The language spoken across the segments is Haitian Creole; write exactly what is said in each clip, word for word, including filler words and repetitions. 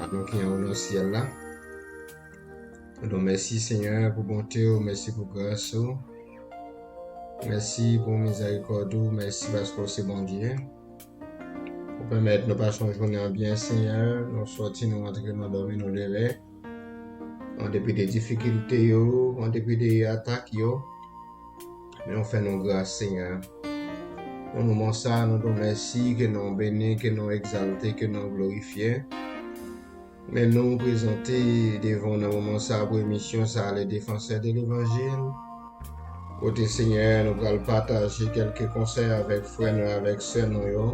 Nou ki anwo nan syèl la. Nou di w mèsi, Senyè, pou bonte w, mèsi pou gras ou. Mèsi pou mizèrikòd ou, mèsi paske w se Bondye. Ou pèmèt nou pase yon jounen an byen, Senyè. Nou sòti, nou antre, nou dòmi, nou leve. An depi de difikilte yo, an depi de atak yo, men w fè nou gras, Senyè. Nan moman sa, nou di w mèsi, ke non w beni, ke non w egzalte, ke non w glorifye. Men nou prezante devan w nan moman sa pou emisyon sa, Le Défenseur de l'Évangile. Kote, Senyè, nou pral pataje kèlke konsèy avèk frè nou, avèk sè nou yo.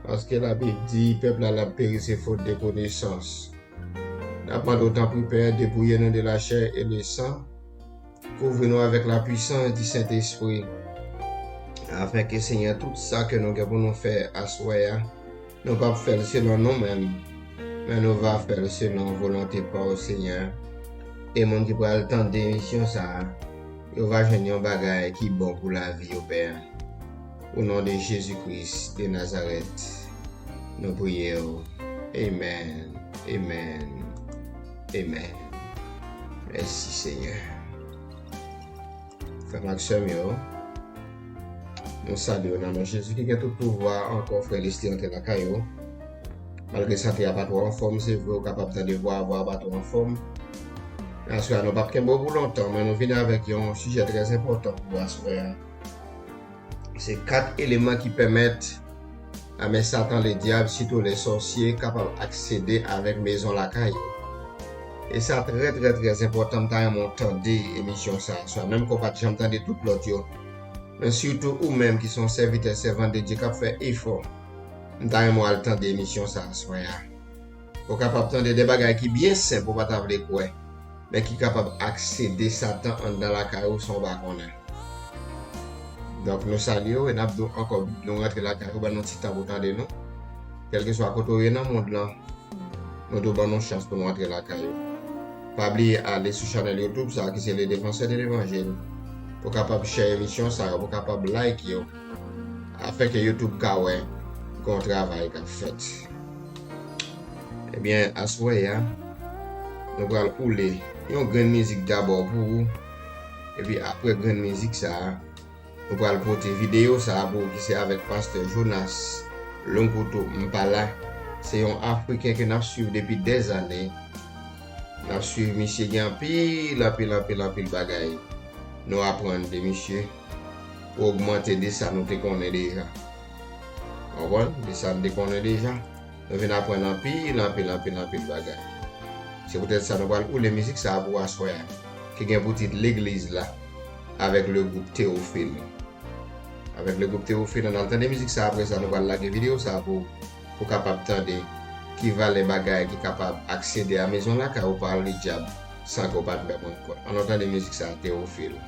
Paske Labib di, pèp la, l ap peri, se fot de konesans. N ap mande w, tanpri, Pè, depouye nou de la chair et le sang. Kouvri nou avèk la puissance du Saint-Esprit. Afin ke, Senyè, tout sa ke nou gen pou nou fè aswè a, nou p ap fè l selon nou menm, men nou va fè l selon volonte pa w, Senyè. E moun ki pral tande emisyon sa a, yo va jwenn yon bagay ki bon pou lavi yo, Pè. O non de Jezi Kris de Nazarèt, nou priye w. Amèn, amèn, amèn. Mèsi, Senyè. Frè m ak sè m yo, nou salye w nan non Jezi ki gen tout pouvwa. Ankò, frè Leslie antre lakay ou. Malgre sante a pa twò anfòm, se vre, ou kapab tande vwa a, vwa a pa twò anfòm. Men aswè a, nou p ap kenbe w pou lontan, men nou vin avèk yon sijè trè enpòtan pou aswè a. Se kat eleman ki pèmèt, a, men Satan, Ledyab, sitou lèsòsye, kapab aksede avèk mezon lakay yo. E sa trè, trè, trè enpòtan, m ta renmen w tande emisyon sa a aswè a, menm ke w pa t janm tande tout lòt yo. Men sitou ou menm ki se yon sèvitè, sèvant de Dye k ap fè efò, m ta renmen w al tande emisyon sa a aswè a. Ou kapab tande de bagay ki byen senp ou pa ta vle kwè, men ki kapab aksede Satan anndan lakay ou san w pa konnen. Donk, nou salye w e n ap di w ankò, nou rantre lakay ou, ban nou ti tan pou tande nou. Kèlkeswa kote w ye nan mond lan, nou di w ban nou chans pou nou rantre lakay ou. Pa bliye ale sou chanèl YouTube sa a ki se Le Défenseur de l'Évangile, pou w kapab share emisyon sa yo, pou w kapab like yo, afin ke YouTube ka wè gen yon travay k ap fèt. Ebyen, aswè a, nou pral woule yon grenn mizik dabò pou ou. Epi apre grenn mizik sa a, nou pral pote videyo sa a pou ou ki se avèk pastè Jonas Lonkoto Mpala. Se yon Afriken ke n ap swiv depi dèzane. N ap swiv misye gen anpil, anpil, anpil, anpil bagay nou aprann de misye pou ogmante de sa nou te konnen deja. Konprann? De sa nou te konnen deja. Nou vin aprann anpil, anpil, anpil, anpil bagay. Se poutèt sa nou pral woule mizik sa a pou aswè a, ki gen pou tit Legliz la, avèk le gwoup Théophile. Avèk le gwoup Théophile, ann al tande mizik sa a, apre sa nou pral lage videyo sa a pou, pou kapab tande ki valè bagay ki kapab aksede a mezon lakay ou pa Ledyab san ke w pa t menm rann kont. Ann nou tande mizik sa a, Théophile.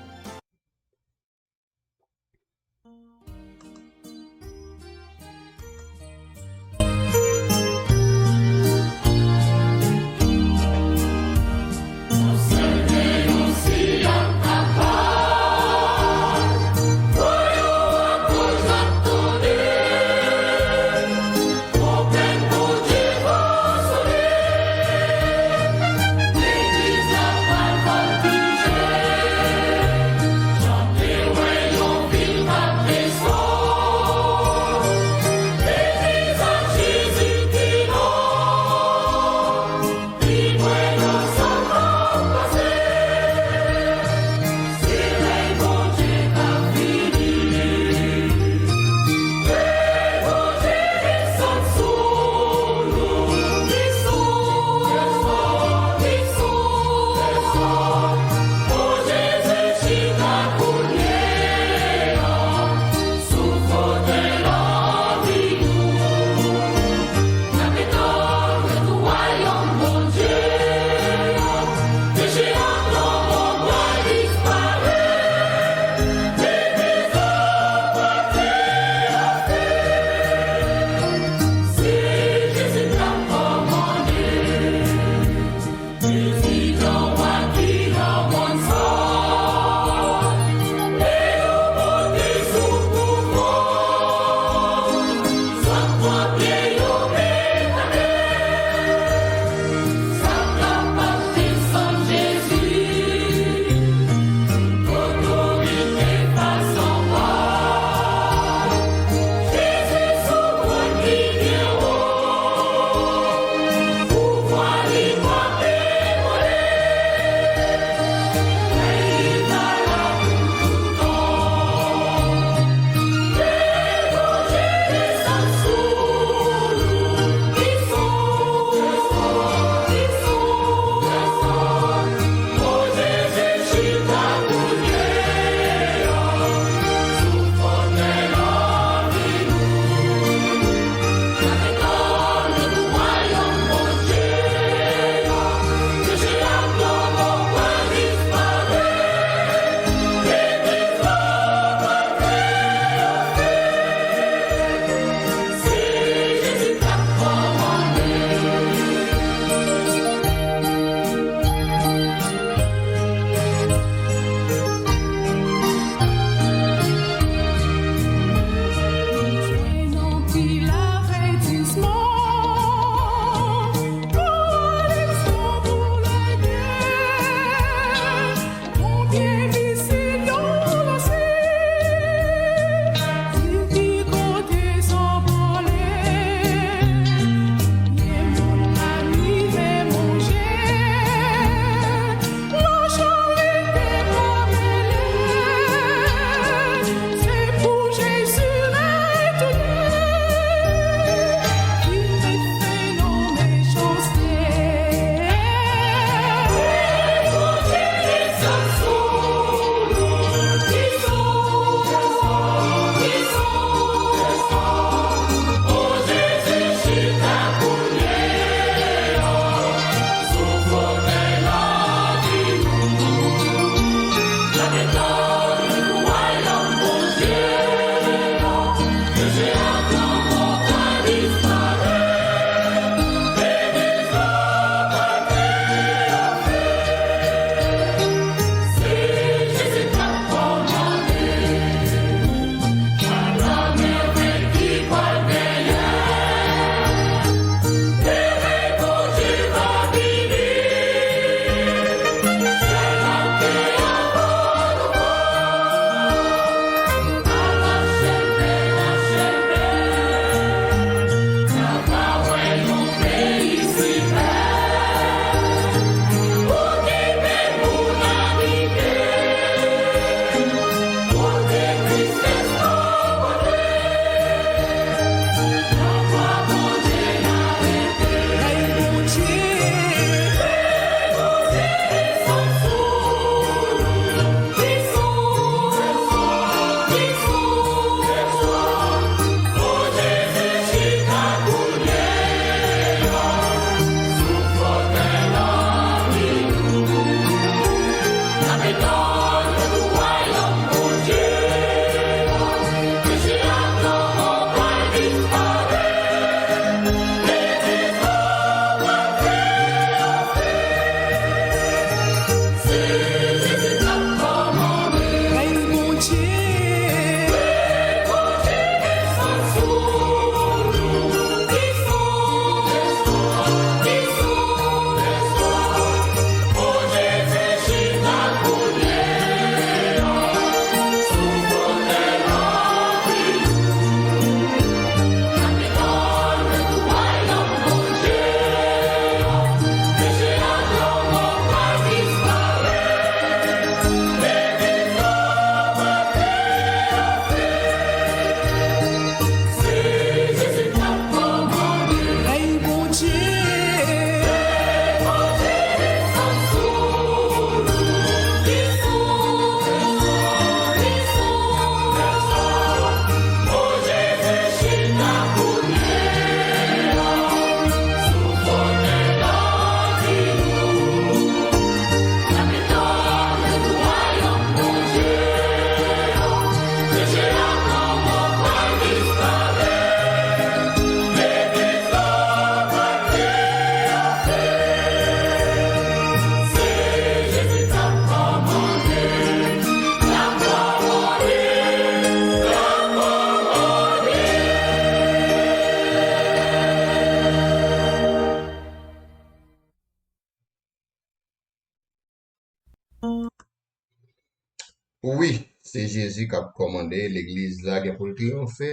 Wi, se Jezi k ap kòmande, legliz la gen pou l triyonfe.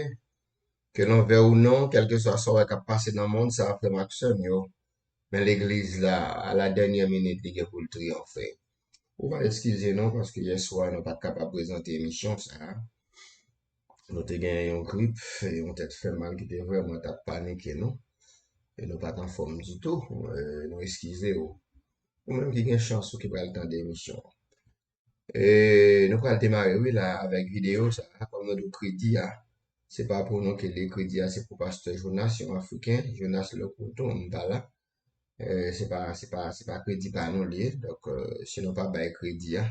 Ke l anvè ou non, kèlkeswa sa w wè k ap pase nan mond sa, frè m ak sè m yo, men legliz la, a la dènyè minit, li gen pou l triyonfe. Ou va eskize nou, paske yè swa nou pa t kapab prezante emisyon sa a. Nou te gen yon grip, yon tèt fè mal ki te vrèman t ap panike nou. E nou pa t anfòm ditou. E, nou eskize w. Ou menm ki gen chans ou ki pral tande emisyon an. E nou pral demare, wi, la, avèk videyo sa a, kòm nou di w, kredi a, se pa pou nou ke li, kredi a, se pou pastè Jonas, yon Afriken, Jonas Lokoto, m pa la. E, se pa, se pa, se pa kredi pa nou li ye. Donk, e, si nou pa bay kredi a,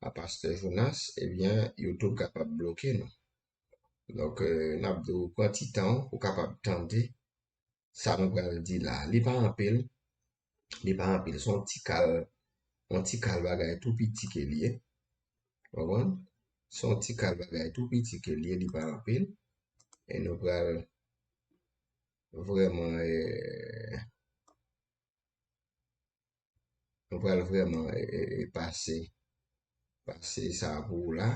a pastè Jonas, ebyen, YouTube kapab bloke nou. Donk, e, n ap di w pran ti tan w pou w kapab tande sa nou pral di la. Li pa anpil, li pa anpil, se yon ti kal, yon ti kal bagay tou piti ke li ye. Konprann? Se yon ti kal bagay tou piti ke li ye, li pa anpil. E nou pral vrèman, e, nou pral vrèman, e, e, e, pase, pase sa pou ou la.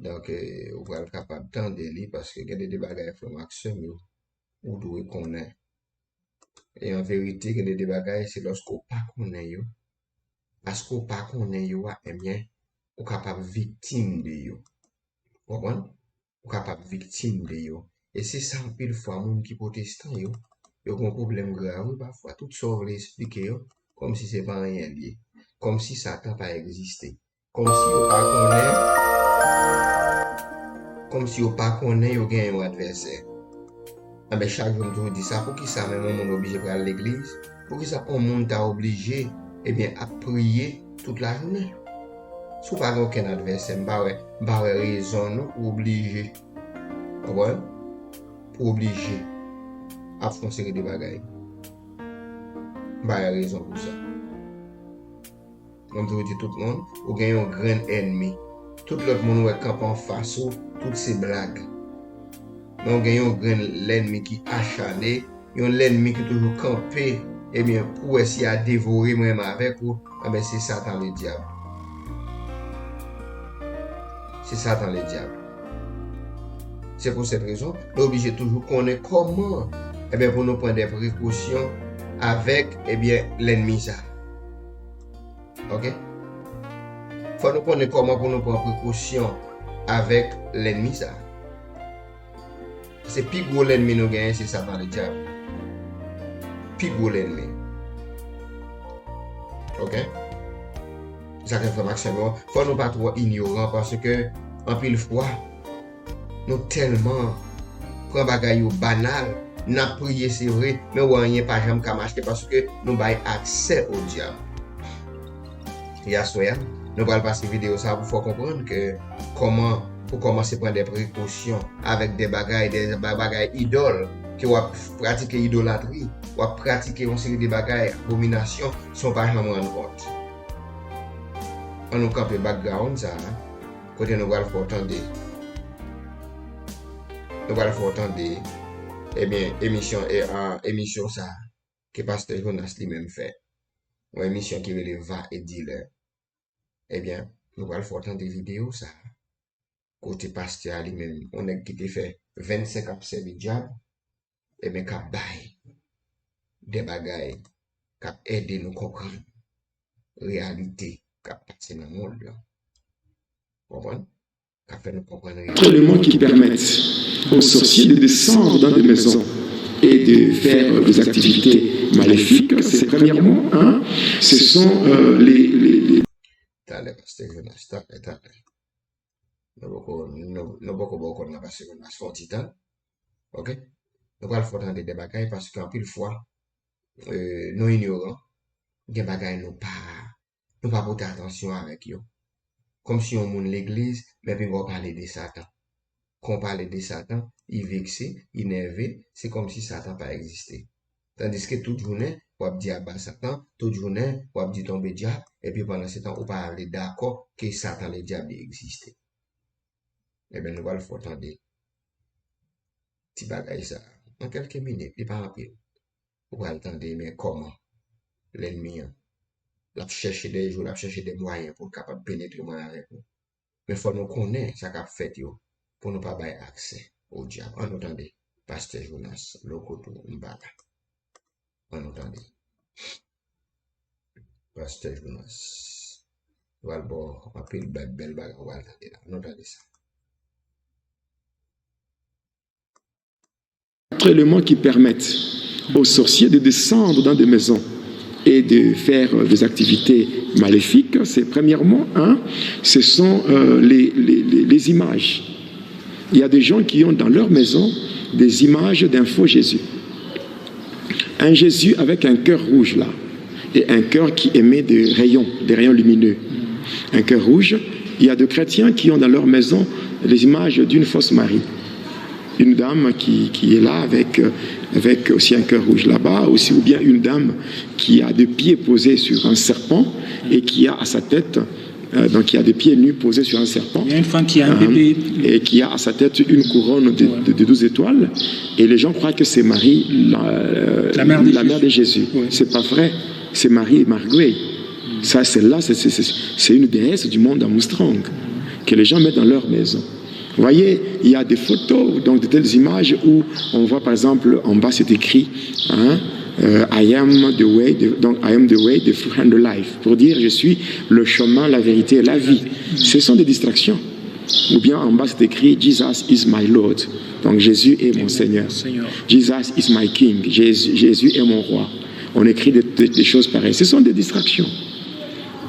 Donk, e, ou pral kapab tande li, paske gen de, de bagay, frè m ak sè m yo, ou dwe konnen. E an verite, gen de, de bagay, se lòske w pa konnen yo, paske w pa konnen yo a, ebyen, ou kapab viktim de yo. Konprann? Ou kapab viktim de yo. E se sa anpil fwa moun ki pwotestan yo, yo gen yon pwoblèm grav, wi, pafwa. Tout sa w vle eksplike yo, kòmsi se pa anyen l ye. Kòmsi Satan pa egziste. Kòmsi yo pa konnen, kòmsi yo pa konnen yo gen yon advèsè. Anben, chak jou m toujou di sa, poukisa menm yon moun oblije pral legliz? Poukisa yon moun ta oblije, ebyen, ap priye tout lajounen? Si w pa gen okenn advèsè, m pa wè, m pa wè rezon non pou w oblije. Konprann? Pou w oblije ap fè yon seri de bagay. M pa wè rezon pou sa. Mwen toujou di tout moun, ou gen yon grenn ènmi. Tout lòt moun ou wè kanpe anfas ou, tout se blag. Men ou gen yon grenn lènmi ki achane, yon lènmi ki toujou kanpe, ebyen, pou wè si a devore menm avèk ou, anben, se Satan Ledyab. Se Satan Ledyab. Se pou sèt rezon, nou oblije toujou konnen kòman, ebyen, pou nou pran de prekosyon avèk, ebyen, lènmi sa. Oke? Fò nou konnen kòman pou nou pran prekosyon avèk lènmi sa. Paske pi gwo lènmi nou genyen, se Satan Ledyab. Pi gwo lènmi. Oke? Sa ke frè m ak sè m yo, fò nou pa twò inyoran, paske anpil fwa, nou tèlman pran bagay yo banal, n ap priye, se vre, men w wè anyen pa janm ka mache paske nou bay aksè o dyab. E aswè a, nou pral pase videyo sa a pou fè w konprann ke kòman pou kòmanse pran de prekosyon avèk de bagay, de ba-, bagay idòl, ke w ap pratike idolatri, w ap pratike yon seri de bagay, abominasyon, san w pa janm rann kont. Ann nou kanpe background sa a, kote nou pral fè w tande. Nou pral fè w tande, ebyen, emisyon, e, a, emisyon sa a ke pastè Jonas li menm fè. Yon emisyon ki rele Va et Dealer. Ebyen, nou pral fè w tande videyo sa a. Kote pastè a li menm, yon nèg ki te fè vennsenk ap sèvi dyab, ebyen, k ap bay de bagay k ap ede nou konprann reyalite k ap pase nan mond lan. Konprann? K ap fè nou konprann reyalite. Éléments qui permettent aux sorciers de descendre dans des maisons et de faire des activités maléfiques, c'est premièrement, hein, ce sont, euh, les, les, les Talè, pastè Jonas, talè, talè. Nou poko, nou, nou poko ba w kòd la, pastè Jonas, fè yon ti tan. Oke? Nou pral fè w tande de bagay, paske anpil fwa, e, nou inyoran. Gen bagay nou pa, nou pa pote atansyon avèk yo. Kòmsi yon moun legliz, men pi w pale de Satan. Kan w pale de Satan, li vekse, li nève, se kòmsi Satan pa egziste. Tandiske tout jounen, w ap di aba Satan, tout jounen, w ap di tonbe dyab, epi pandan se tan, ou pa vle dakò ke Satan Ledyab li egziste. Ebyen, nou pral fè w tande ti bagay sa a. Nan kèlke minit, li pa anpil. Ou pral tande, men kòman lènmi an, l ap chèche de jou, l ap chèche de mwayen pou l kapab penetre mwen avèk ou. Men fò nou konnen sa k ap fèt yo pou nou pa bay aksè o dyab. Ann nou tande, Pastè Jonas, lè w kote w, m pa la. Ann nou tande. Pastè Jonas. Yo pral ba w anpil bèl, bèl bagay, ou pral tande la. Ann nou tande sa. Quatre éléments qui permettent aux sorciers de descendre dans des maisons et de faire des activités maléfiques, c'est premièrement, un, ce sont euh, les, les, les, les images. Il y a des gens qui ont dans leur maison des images d'un faux Jésus. Un Jésus avec un cœur rouge là, et un cœur qui émet des rayons, des rayons lumineux. Un cœur rouge, il y a des chrétiens qui ont dans leur maison les images d'une fausse Marie. Une dame qui, qui est là avec, euh, avec aussi un cœur rouge là-bas, aussi, ou bien une dame qui a des pieds posés sur un serpent et qui a à sa tête euh, donc il y a des pieds nus posés sur un serpent. Il y a une femme qui a un bébé. Et qui a à sa tête une couronne de, de, de douze étoiles. Et les gens croient que c'est Marie, la, euh, La mère de la mère Jésus. De Jésus. C'est pas vrai. C'est Marie Margrey. Ça, celle-là, c'est- c'est c'est- c'est une déesse du monde Armstrong que les gens mettent dans leur maison. Vous voyez, il y a des photos, donc de telles images où on voit par exemple en bas c'est écrit, hein, euh, I am the way, the- donc I am the way, the truth and the life, pour dire je suis le chemin, la vérité et la vie. Ce sont des distractions. Ou bien en bas c'est écrit Jesus is my Lord, donc Jésus est mon Seigneur. Seigneur. Jesus is my King, Jésus, Jésus est mon roi. On écrit des, des- des choses pareilles. Ce sont des distractions.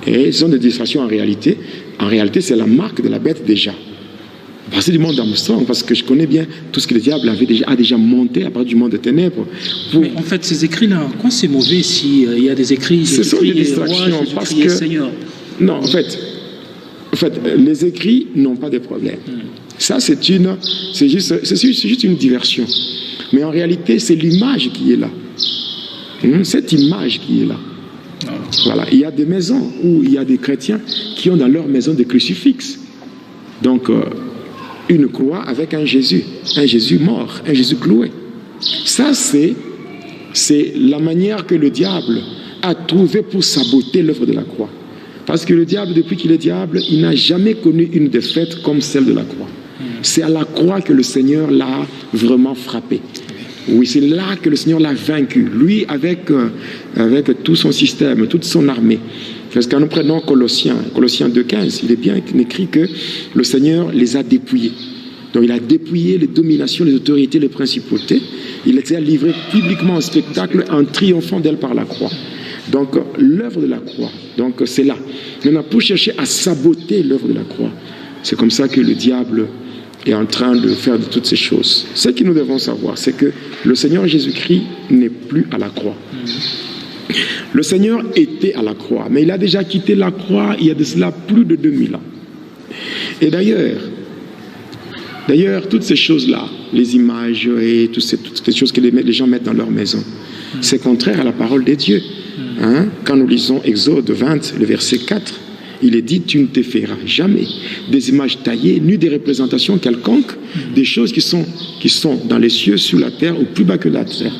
Et ce sont des distractions en réalité. En réalité, c'est la marque de la bête déjà. À partir du monde d'Armstrong, parce que je connais bien tout ce que le diable avait déjà, a déjà monté à partir du monde des ténèbres. Pour- Mais en fait, ces écrits-là, en quoi c'est mauvais si euh, il y a des écrits Ce sont des écrits, euh, distractions, Roi, parce Jésus-Christ, que- Seigneur. Non, en fait, en fait, les écrits n'ont pas de problème. Ça, c'est une, c'est juste, c'est juste, c'est juste une diversion. Mais en réalité, c'est l'image qui est là. Hmm, cette image qui est là. Voilà. Il y a des maisons où il y a des chrétiens qui ont dans leur maison des crucifixes. Donc, euh, une croix avec un Jésus, un Jésus mort, un Jésus cloué. Ça, c'est, c'est la manière que le diable a trouvé pour saboter l'œuvre de la croix. Parce que le diable, depuis qu'il est diable, il n'a jamais connu une défaite comme celle de la croix. C'est à la croix que le Seigneur l'a vraiment frappé. Oui, c'est là que le Seigneur l'a vaincu. Lui, avec, euh, avec tout son système, toute son armée. Parce que quand nous prenons Colossiens, Colossiens deux quinze, il est bien écrit que le Seigneur les a dépouillés. Donc il a dépouillé les dominations, les autorités, les principautés. Il les a livrées publiquement en spectacle en triomphant d'elles par la croix. Donc l'œuvre de la croix, donc c'est là. Maintenant, pour chercher à saboter l'œuvre de la croix, c'est comme ça que le diable est en train de faire de toutes ces choses. Ce que nous devons savoir, c'est que le Seigneur Jésus-Christ n'est plus à la croix. Le Seigneur était à la croix, mais il a déjà quitté la croix il y a de cela plus de deux mille ans. Et d'ailleurs, d'ailleurs, toutes ces choses-là, les images et toutes ces, toutes ces choses que les, les gens mettent dans leur maison, c'est contraire à la parole de Dieu. Hein? Quand nous lisons Exode vingt, le verset quatre, il est dit, tu ne te feras jamais des images taillées, ni des représentations quelconques des choses qui sont, qui sont dans les cieux, sur la terre ou plus bas que la terre.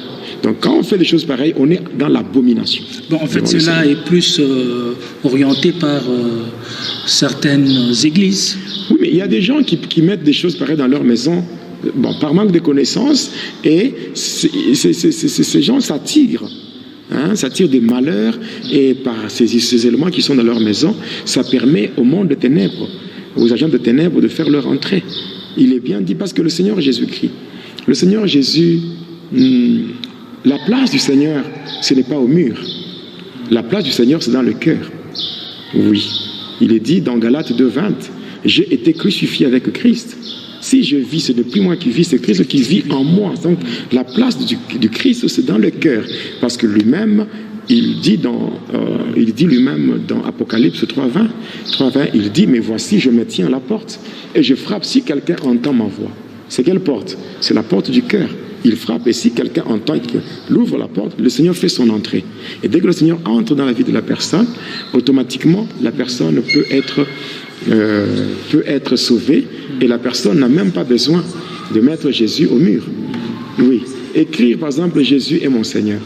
Donc quand on fait des choses pareilles, on est dans l'abomination. Bon, en fait, Devant le cela Seigneur. Est plus euh, orienté par euh, certaines églises. Oui, mais il y a des gens qui, qui mettent des choses pareilles dans leur maison, bon, par manque de connaissances, et c'est- c'est- c'est- c'est- ces gens s'attirent, hein, s'attirent des malheurs, et par ces, ces éléments qui sont dans leur maison, ça permet au monde de ténèbres, aux agents de ténèbres de faire leur entrée. Il est bien dit parce que le Seigneur Jésus-Christ, le Seigneur Jésus, hmm, la place du Seigneur, ce n'est pas au mur. La place du Seigneur, c'est dans le cœur. Oui. Il est dit dans Galates deux vingt, j'ai été crucifié avec Christ. Si je vis, ce n'est plus moi qui vis, c'est Christ qui vit en moi. Donc, la place du, du Christ, c'est dans le cœur. Parce que lui-même, il dit dans, euh, il dit lui-même dans Apocalypse trois vingt, trois vingt, il dit, mais voici, je me tiens à la porte et je frappe si quelqu'un entend ma voix. C'est quelle porte? C'est la porte du cœur. Il frappe et si quelqu'un entend qu'il ouvre la porte, le Seigneur fait son entrée. Et dès que le Seigneur entre dans la vie de la personne, automatiquement, la personne peut être, euh, peut être sauvée et la personne n'a même pas besoin de mettre Jésus au mur. Oui. Écrire, par exemple, Jésus est mon Seigneur.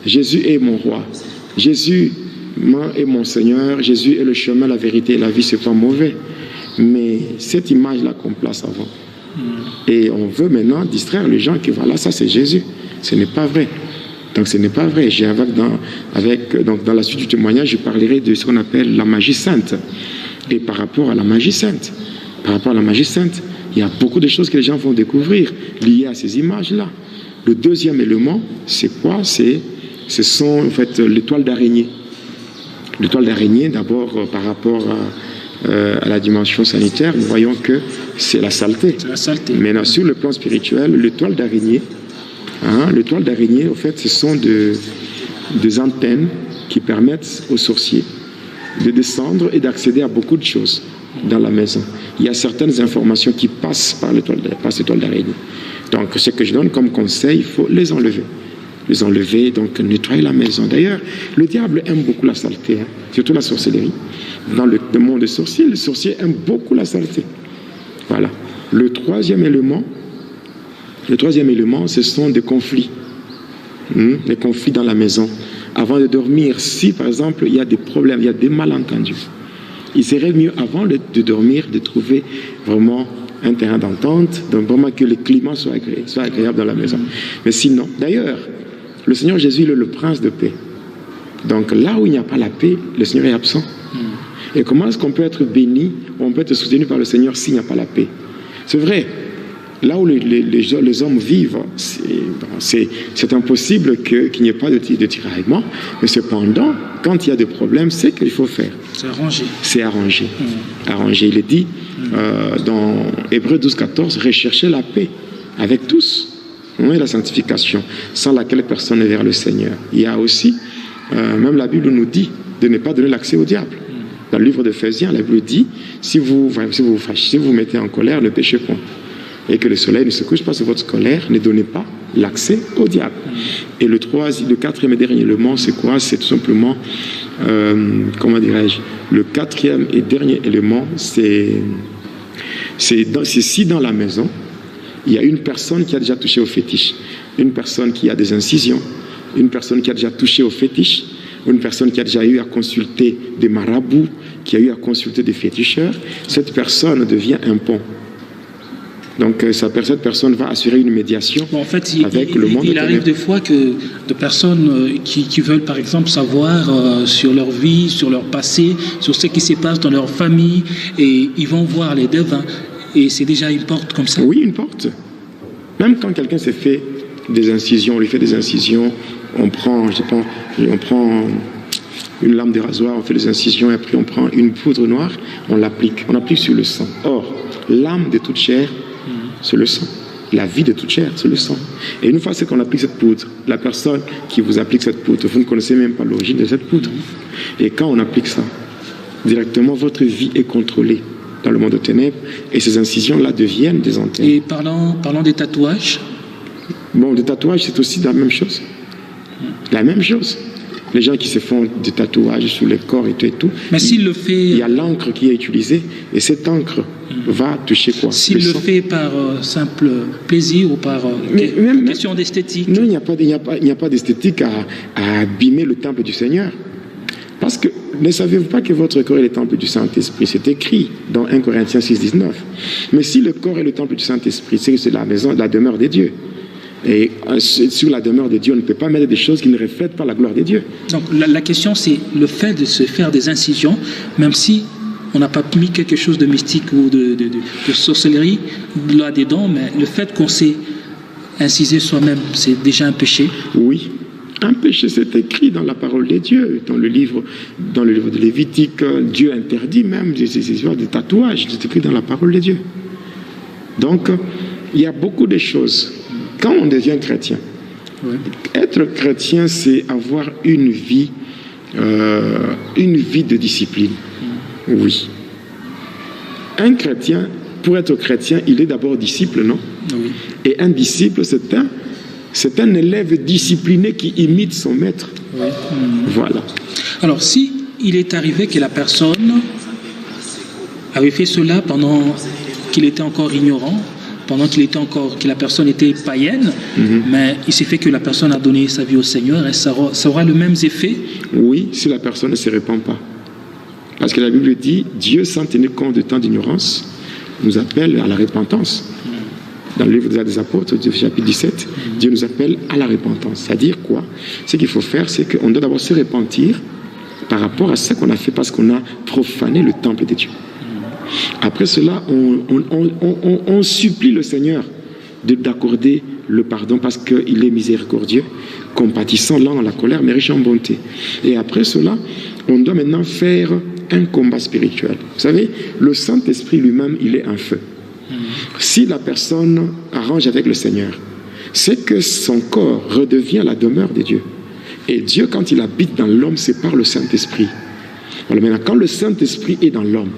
Jésus est mon roi. Jésus est mon Seigneur. Jésus est le chemin, la vérité et la vie. C'est pas mauvais. Mais cette image-là qu'on place avant, et on veut maintenant distraire les gens que voilà, ça c'est Jésus. Ce n'est pas vrai. Donc ce n'est pas vrai. J'ai avec dans, avec, donc dans la suite du témoignage, je parlerai de ce qu'on appelle la magie sainte. Et par rapport à la magie sainte, par rapport à la magie sainte, il y a beaucoup de choses que les gens vont découvrir liées à ces images-là. Le deuxième élément, c'est quoi? C'est, ce sont en fait l'étoile d'araignée. L'étoile d'araignée, d'abord euh, par rapport à, euh, à la dimension sanitaire, nous voyons que c'est la saleté. C'est la saleté. Maintenant, sur le plan spirituel, l'étoile d'araignée, hein, l'étoile d'araignée, en fait, ce sont de, des antennes qui permettent aux sorciers de descendre et d'accéder à beaucoup de choses dans la maison. Il y a certaines informations qui passent par l'étoile de- par cette étoile d'araignée. Donc, ce que je donne comme conseil, il faut les enlever. Les enlever, donc nettoyer la maison. D'ailleurs, le diable aime beaucoup la saleté, hein, surtout la sorcellerie. Dans le, le monde des sorciers, le sorcier aime beaucoup la saleté. Voilà. Le troisième élément, le troisième élément, ce sont des conflits. Hmm, les conflits dans la maison. Avant de dormir, si par exemple il y a des problèmes, il y a des malentendus, il serait mieux avant de, de dormir de trouver vraiment un terrain d'entente, donc vraiment que le climat soit, agré- soit agréable dans la maison. Mais sinon, d'ailleurs, le Seigneur Jésus, il est le prince de paix. Donc là où il n'y a pas la paix, le Seigneur est absent. Et comment est-ce qu'on peut être béni, on peut être soutenu par le Seigneur s'il n'y a pas la paix? C'est vrai, là où les, les- les- les hommes vivent, c'est bon, c'est- c'est impossible que- qu'il n'y ait pas de, ti- de tiraillement, mais cependant, quand il y a des problèmes, c'est qu'il faut faire. C'est arrangé. C'est arrangé. Arrangé. Il est dit euh, dans Hébreux douze quatorze, recherchez la paix avec tous. Oui, la sanctification, sans laquelle personne ne verra le Seigneur. Il y a aussi, euh, même la Bible nous dit de ne pas donner l'accès au diable. Dans le livre d'Éphésiens, la Bible dit, si vous, si vous vous fâchez, si vous vous mettez en colère, ne péchez point. Et que le soleil ne se couche pas sur votre colère, ne donnez pas l'accès au diable. Et le troisième, le quatrième et dernier élément, c'est quoi? C'est tout simplement, euh, comment dirais-je, le quatrième et dernier élément, c'est c'est dans- c'est si dans la maison, il y a une personne qui a déjà touché au fétiche, une personne qui a des incisions, une personne qui a déjà touché au fétiche, une personne qui a déjà eu à consulter des marabouts, qui a eu à consulter des féticheurs, cette personne devient un pont. Donc, euh, ça- cette personne va assurer une médiation Bon, en fait, il, avec il- le monde il arrive ténèbres. Des fois que de personnes euh, qui, qui veulent, par exemple, savoir euh, sur leur vie, sur leur passé, sur ce qui se passe dans leur famille, et ils vont voir les devins. Et c'est déjà une porte comme ça. Oui, une porte. Même quand quelqu'un s'est fait des incisions, on lui fait des incisions, on prend, je sais pas, on prend une lame de rasoir, on fait des incisions, et après on prend une poudre noire, on l'applique. On applique sur le sang. Or, l'âme de toute chair, c'est le sang. La vie de toute chair, c'est le sang. Et une fois qu'on applique cette poudre, la personne qui vous applique cette poudre, vous ne connaissez même pas l'origine de cette poudre. Et quand on applique ça, directement, votre vie est contrôlée dans le monde des ténèbres et ces incisions-là deviennent des antennes. Et parlant, parlant des tatouages, Bon, le tatouage, c'est aussi la même chose. La même chose. Les gens qui se font des tatouages sur le corps et tout, et tout, mais s'il le fait, il y a l'encre qui est utilisée et cette encre va toucher quoi? S'il le fait par euh, simple plaisir ou par euh, mais, même, question d'esthétique. Non, il n'y a pas, il n'y a pas, il n'y a pas d'esthétique à, à abîmer le temple du Seigneur. Parce que ne savez-vous pas que votre corps est le temple du Saint-Esprit? C'est écrit dans un Corinthiens six dix-neuf. Mais si le corps est le temple du Saint-Esprit, c'est que c'est la maison, la demeure de Dieu. Et euh, sur la demeure de Dieu, on ne peut pas mettre des choses qui ne reflètent pas la gloire de Dieu. Donc la, la question, c'est le fait de se faire des incisions, même si on n'a pas mis quelque chose de mystique ou de, de, de, de sorcellerie là-dedans, mais le fait qu'on s'est incisé soi-même, c'est déjà un péché. Oui. Un péché, c'est écrit dans la parole de Dieu, dans le livre, dans le livre de Lévitique. Dieu interdit même ces histoires de tatouage, c'est écrit dans la parole de Dieu. Donc, il y a beaucoup de choses. Quand on devient chrétien, être chrétien, c'est avoir une vie, euh, une vie de discipline. Oui. Un chrétien, pour être chrétien, il est d'abord disciple, non? Oui. Et un disciple, c'est un, c'est un élève discipliné qui imite son maître. Oui. Voilà. Alors, si il est arrivé que la personne avait fait cela pendant qu'il était encore ignorant, pendant qu'il était encore, que la personne était païenne, mais il s'est fait que la personne a donné sa vie au Seigneur, et ça aura, ça aura le même effet. Oui, si la personne ne se repent pas. Parce que la Bible dit, Dieu, sans tenir compte de tant d'ignorance, nous appelle à la repentance. Dans le livre des Actes des Apôtres, au chapitre dix-sept, Dieu nous appelle à la repentance. C'est-à-dire quoi? Ce qu'il faut faire, c'est qu'on doit d'abord se repentir par rapport à ce qu'on a fait parce qu'on a profané le temple de Dieu. Après cela, on, on, on, on, on supplie le Seigneur de, d'accorder le pardon parce qu'il est miséricordieux, compatissant, lent à la colère, mais riche en bonté. Et après cela, on doit maintenant faire un combat spirituel. Vous savez, le Saint-Esprit lui-même, il est un feu. Si la personne arrange avec le Seigneur, c'est que son corps redevient la demeure de Dieu. Et Dieu, quand il habite dans l'homme, c'est par le Saint-Esprit. Voilà, maintenant, quand le Saint-Esprit est dans l'homme,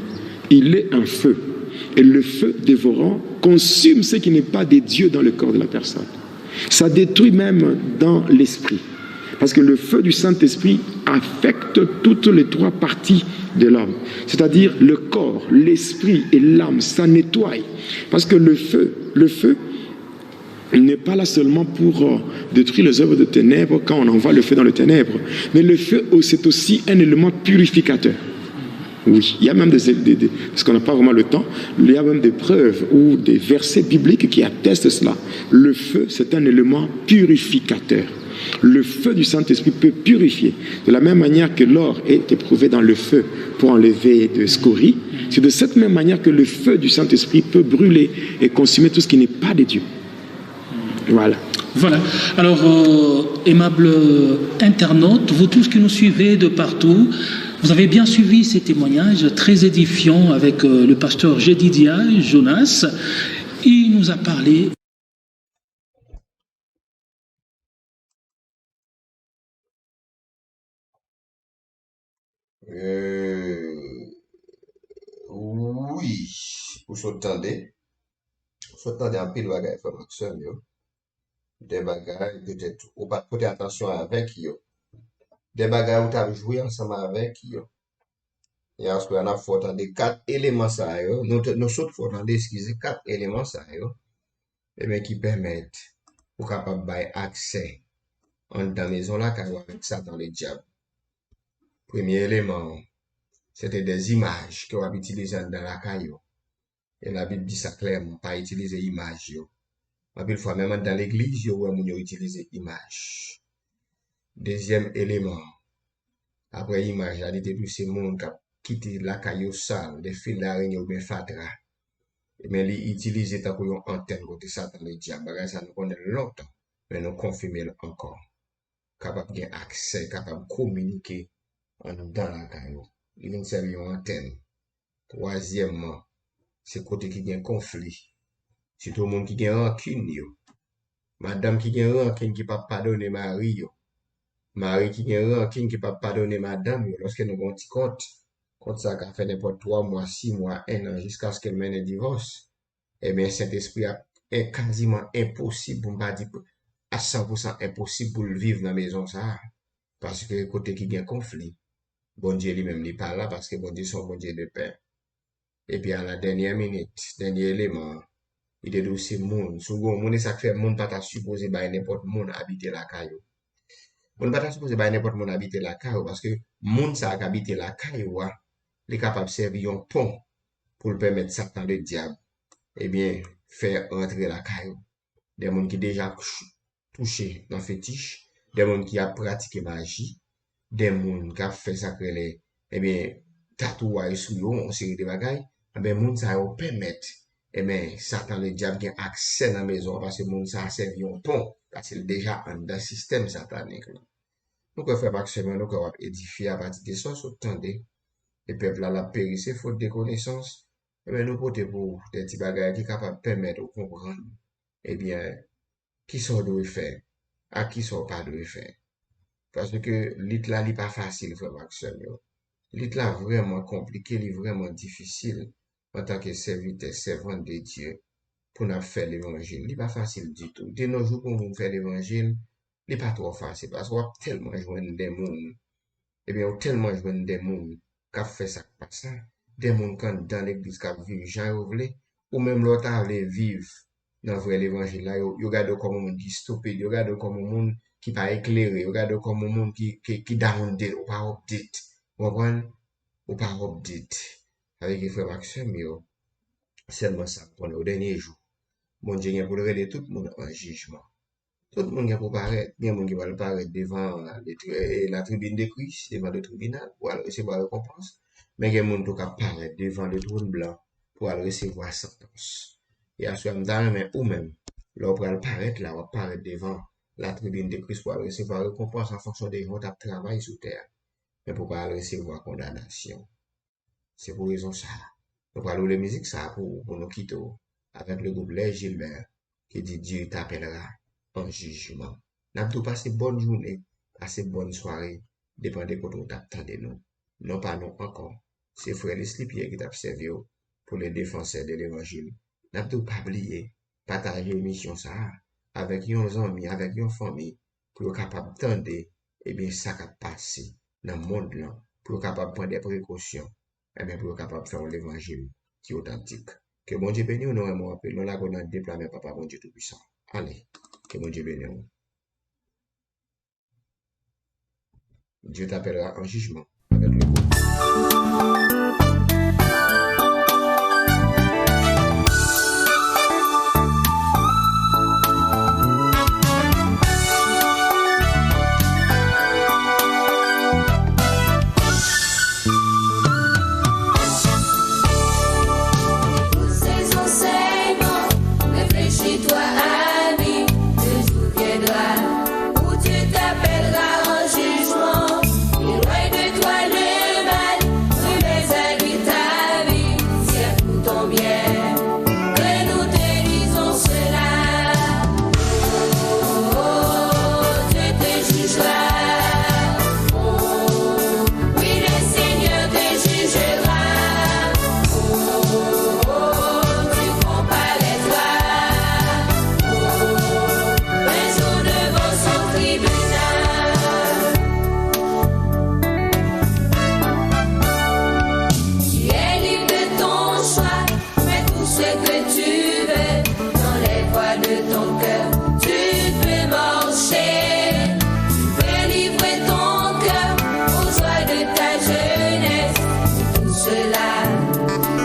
il est un feu. Et le feu dévorant consume ce qui n'est pas de Dieu dans le corps de la personne. Ça détruit même dans l'esprit. Parce que le feu du Saint-Esprit affecte toutes les trois parties de l'homme. C'est-à-dire le corps, l'esprit et l'âme, ça nettoie. Parce que le feu, le feu n'est pas là seulement pour euh, détruire les œuvres de ténèbres quand on envoie le feu dans le ténèbre, mais le feu, oh, c'est aussi un élément purificateur. Oui, il y a même des, des, des, parce qu'on n'a pas vraiment le temps, il y a même des preuves ou des versets bibliques qui attestent cela. Le feu, c'est un élément purificateur. Le feu du Saint-Esprit peut purifier. De la même manière que l'or est éprouvé dans le feu pour enlever de scories, c'est de cette même manière que le feu du Saint-Esprit peut brûler et consumer tout ce qui n'est pas de Dieu. Voilà. Voilà. Alors, euh, aimables internautes, vous tous qui nous suivez de partout, vous avez bien suivi ces témoignages très édifiants avec euh, le pasteur Jedidiah Jonas. Il nous a parlé. Euh, wi, ou sot tande. Ou sot tande anpil bagay, frè m ak sè m yo. De bagay, petèt, ou pa t pote atansyon avèk yo. De bagay ou t ap jwe ansanm avèk yo. E aswè a, n ap fè w tande kat eleman sa yo. Nou, te, nou sot fè w tande, eskize, kat eleman sa yo. Ebyen, ki pèmèt ou kapab bay aksè anndan mezon lakay ou avèk Satan Ledyab. Premye eleman an, se te de imaj ke w ap itilize anndan lakay ou. E Labib di sa klèman, pa itilize imaj yo. Anpil fwa, menm anndan legliz, yo wè moun yo itilize imaj. Dezyèm eleman an, apre imaj la, li te tou se moun k ap kite lakay yo sal, de fil darenye oubyen fatra. Ebyen, li itilize tankou yon antèn kote Satan Ledyab. Bagay sa nou konnen l lontan, men nou konfime l ankò. Kapab gen aksè, kapab kominike anndan lakay ou. Li vin sèvi yon antèn. Twazyèmman, se kote ki gen konfli. Sitou moun ki gen rankin yo. Madanm ki gen rankin ki p ap padone mari yo. Mari ki gen rankin ki p ap padone madanm yo. Lòske nou gen yon ti kont, kont sa ka fè nenpòt twa mwa, sis mwa, en an, jiskaske l mennen divòs. Ebyen, Sentespri a kaziman enposib, pou m pa di a san pou san enposib pou l viv nan mezon sa a. Paske kote ki gen konfli, Bondye li menm li pa la, paske Bondye se yon Bondye de pè. Epi a la dènyè minit, dènyè eleman an, li te di w se moun. Si w gen yon moun, e sa k fè moun pa ta sipoze bay nenpòt moun abite lakay ou. Moun pa ta sipoze bay nenpòt moun abite lakay ou, paske moun sa a k abite lakay ou a, li kapab sèvi yon pon pou l pèmèt Satan Ledyab, ebyen, fè rantre lakay ou. De moun ki deja touche nan fetich, de moun ki ap pratike maji, de moun k ap fè sa k rele, ebyen, tatouwaj sou yo, yon seri de bagay, ebyen, moun sa yo pèmèt, ebyen, Satan Ledyab gen aksè nan mezon an, paske moun sa a sèvi yon pon, paske l deja anndan sistèm satanik la. Nou kwè, frè m ak sè m yo, nou kwè w ap edifye apati de sa w sot tande. E pèp la, l ap peri, se fot de konesans. Ebyen, nou pote pou ou de ti bagay ki kapab pèmèt ou konprann, ebyen, kisa w dwe fè ak kisa w pa dwe fè. Paske lit la, li pa fasil, frè m ak sè m yo. Lit la vrèman konplike, li vrèman difisil antanke sèvitè, sèvant de Dye, pou n ap fè levanjil. Li pa fasil ditou. De nos jours, pou yon moun fè levanjil, li pa twò fasil, paske w ap tèlman jwenn de moun, ebyen, ou tèlman jwenn de moun k ap fè sa k pa sa, de moun k anndan legliz k ap viv jan yo vle, ou menm lè w ta vle viv nan vrè levanjil la, yo, yo gade w kòm yon moun ki stupid, yo gade w kòm yon moun ki pa eklere, yo gade w kòm yon moun ki, ki, ki downdated, ou pa update. Ou konprann? ou pa update. Sa vle di, frè m ak sè m yo, sèlman sa m konnen, o dènye jou, Bondye gen pou l rele tout moun an jijman. Tout moun gen pou parèt. Gen moun ki pral parèt devan le tri-, eh, la tribune de Christ, devan le tribinal, pou al resevwa rekonpans. Men gen moun tou k ap parèt devan le trône blanc pou al resevwa santans. E aswè, m ta renmen ou menm, lè w pral parèt la, w ap parèt devan la tribune de Christ pou al resevwa rekonpans an fonksyon de jan w t ap travay sou tè a. Men pou w pa al resevwa kondanasyon. Se pou rezon sa a. Nou pral woule mizik sa a pou, pou nou kite w avèk le groupe Les Gilbert ki di Dieu t'appellera en jugement. N ap di w pase bòn jounen, pase bòn sware, depann de kote w t ap tande nou. Non pa nou ankò, se frè Leslie Pierre ki t ap sèvi w pou le défenseur de l'évangile. N ap di w pa bliye, pataje emisyon sa a avèk yon zanmi, avèk yon fanmi, pou yo kapab tande, ebyen, sa k ap pase nan mond lan, pou yo kapab pran de prekosyon, ebyen, pou yo kapab fè yon levanjil ki otantik. Ke Bondye beni w, nou renmen w anpil. Nou lage w nan de pla men Papa Bondye Toupisan. Ale, ke Bondye beni w. Dieu t'appellera en jugement avec le groupe. Écoute ces enseignements, réfléchis-toi à lui, le jour viendra où Dieu t'appellera en jugement. Éloigne de toi le mal, remets à lui ta vie, c'est pour ton bien que nous te disons cela. Oh, Dieu te jugera. Oh, oui, le Seigneur te jugera. Oh, tu comparaîtras. Oh, un jour devant son tribunal. Tu es libre de ton choix. Fais tout ce que tu veux dans les voies de ton cœur. Tu peux marcher. Tu peux livrer ton cœur aux joies de ta jeunesse. Tout cela,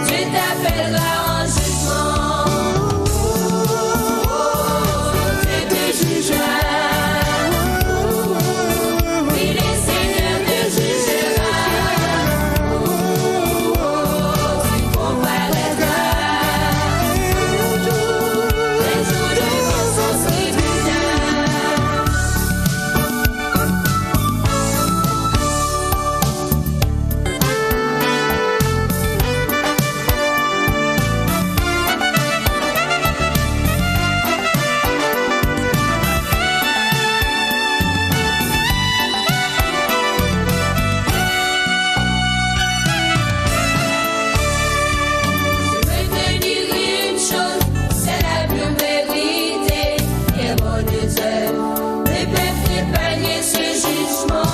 Dieu t'appellera en jugement. Dieu te jugera. Oui, le Seigneur te jugera. Tu comparaîtras. Un jour devant son tribunal. Je veux te dire une chose, c'est la plus méritée des bonnes œuvres ne peuvent épargner ce jugement.